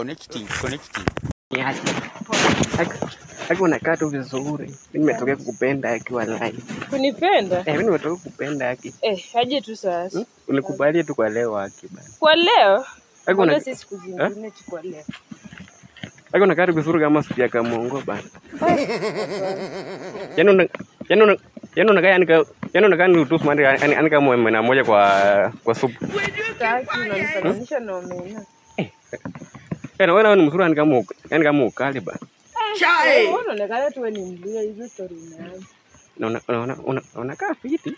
Connecting, connecting. Haki unakaa tu vizuri. Mimi nimetokea kukupenda haki walai. Kunipenda? Eh, mimi nimetokea kukupenda haki. Eh, aje tu sasa. Unikubalie tu kwa leo haki bana. Kwa leo? Haki Mbona una si siku zingine tu kwa leo? Haki unakaa tu vizuri kama siku ya Kamongo bana. Yaani una yaani una yaani unakaa yani yaani unakaa ni utusu maana yani kama mwana moja kwa supu. Sitaki, unanifananisha na omena. Yaani wewe ni mzuri yani kama ukali bana. Chai. Wewe unaonekana tu wewe ni mluya, hizo story umeanza. Na una unakaa fiti.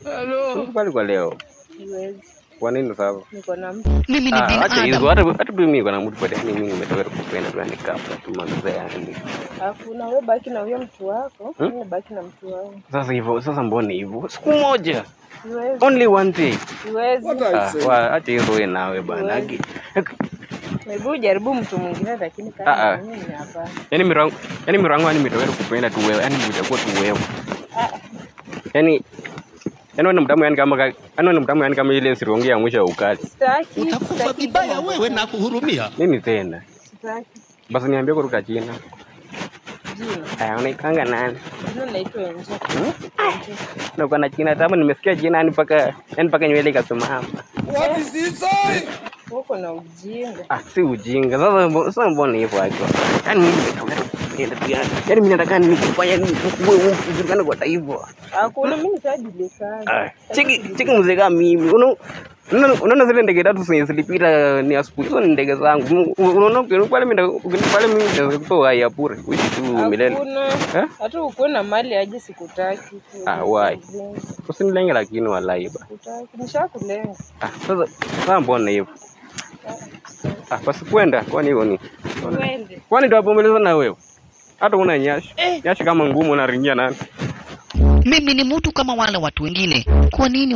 Hello. Usikubali kwa leo. Siwezi. Kwa nini sasa? Niko na mtu. Mimi ni Ah, acha hizo binadamu. hata mimi niko na mtu baadaye mimi nimetoka kukupenda tu yani kama tu manze yani. Hakuna, wewe baki na huyo mtu wako, Hmm? mimi baki na mtu wangu. Sasa hivyo, sasa mbona hivyo? Siku moja. Siwezi. Only one day. Siwezi. Ah, acha hizo wewe nawe bana. Siwezi. Maybe ujaribu mtu mwingine lakini Ah, kama ah. mimi ni hapana. Yaani mirango, yaani mirango yani nimetoka kukupenda tu wewe, yani utakuwa tu wewe. Ah, Yaani yaani wewe ni mtamu yani kama yaani wewe ni mtamu yani kama ile sirungi ya mwisho ya ukali. sitaki. Utakufa Sitaki vibaya mambo. wewe na kuhurumia. Nini tena? Sitaki. Basi niambie kutoka jina. Jina. Aya, unaikanga nani? Jina naitwa Enjo. Hmm? Na uko na jina tamu, nimesikia jina yani mpaka nywele ikasimama. What is he saying? Uko na ujinga. Ah, si ujinga. Sasa mbona hivyo akiwa? Yaani mimi nimetoka kupenda tu yani. Yaani mimi nataka nikufanya nini wewe ujulikane kwa taifa. Hakuna, mimi nishajulikana. Ah, cheki mzee kama mimi. Unaona zile ndege tatu zenye zilipita ni asubuhi. Hizo ni ndege zangu. Unaona pale mimi pale mimi naweza kutoa hai ya bure. Uishi tu milele. Hakuna. Eh? Hata ukuwe na mali aje sikutaki. Ah, why? Usinilenge lakini walai ba. Sikutaki. Nishakulenga. Ah, sasa mbona hivyo? Ah, basi kwenda kwani hivyo ni. Twende. Kwani ndio na wewe? Hata una nyashi. Nyashi kama ngumu unaringia nani? Mimi ni mtu kama wale watu wengine. Kwa nini